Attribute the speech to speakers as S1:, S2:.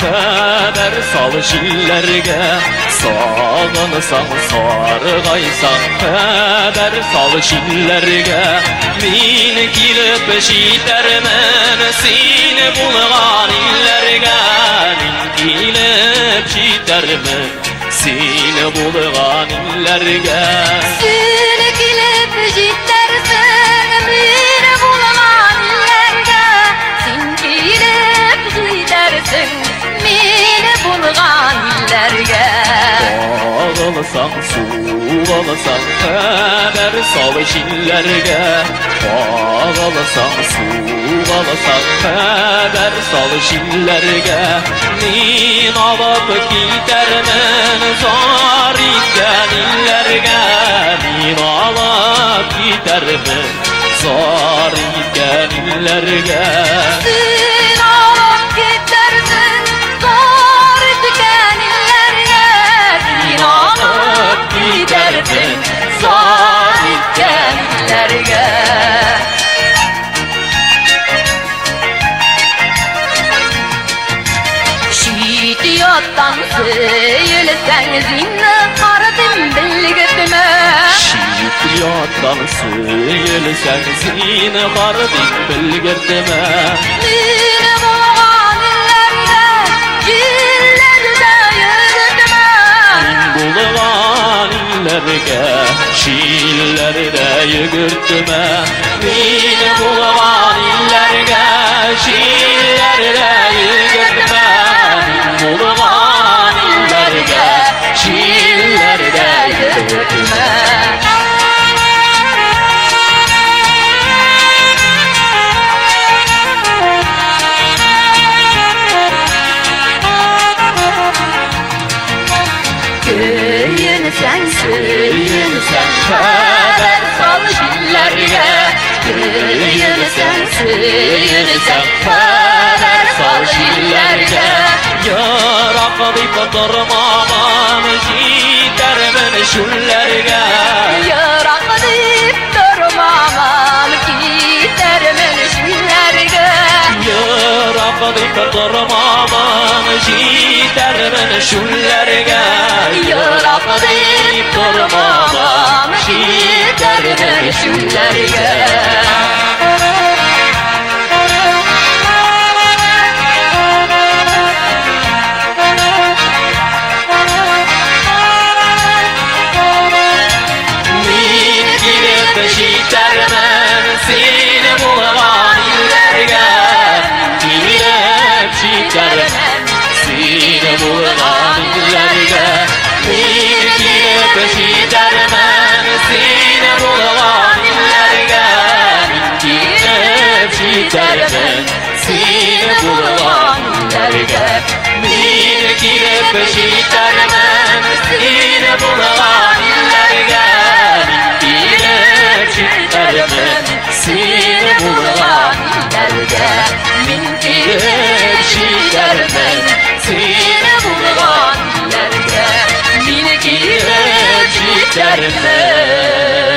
S1: хәбәр сал җилләргә. Сагынсаң, саргайсаң, хәбәр сал җилләргә. Мин килеп җитәрмен син булган илләргә. Мин килеп җитәрмен син булган илләргә.
S2: Син килеп җитәрсең мин булган илләргә. Син килеп җитәрсең мин булган илләргә.
S1: Кагылсаң, сугылсаң, хәбәр сал җилләргә. Кагылсаң, сугылсаң, хәбәр сал җилләргә. Мин алып китәрмен зар иткән илләргә. Мин алып китәрмен зар иткән илләргә.
S2: Син алып китәрсең зар иткән илләргә. Син алып китәрсең зар иткән илләргә. Чит яттан сөелсәң, зинһар дим белгертмә.
S1: Чит яттан сөелсәң, зинһар дип белгертмә.
S2: Мин булган илләргә җилләрдә йөртмә.
S1: Мин булган илләргә җилләрдә йөгертмә. Мин булган илләргә җилләрдә йөгертмә. Мин булган илләргә җилләрдә йөгертмә.
S2: Көенсәң,
S1: Сөенсәң, хәбәр сал җилләргә.
S2: Көенсәң,
S1: Сөенсәң, хәбәр сал җилләргә. Ерак дип тормамам, җитәрмен чүлләргә.
S2: Ерак дип тормамам, китәрмен чүлләргә.
S1: Ерак дип тормамам, җитәрмен чүлләргә.
S2: Ерак дип тормамам, китәрмен чүлләргә.
S1: Мин килеп җитәрмен син булган илләргә. Килеп җитәрмен син булган илләргә. Мин килеп җитәрмен син булган илләргә. Мин килеп җитәрмен син булган илләргә. Мин килеп җитәрмен син булган илләргә. Мин килеп җитәрмен син булган илләргә. Мин килеп җитәрмен син булган илләргә. Мин килеп җитәрмен.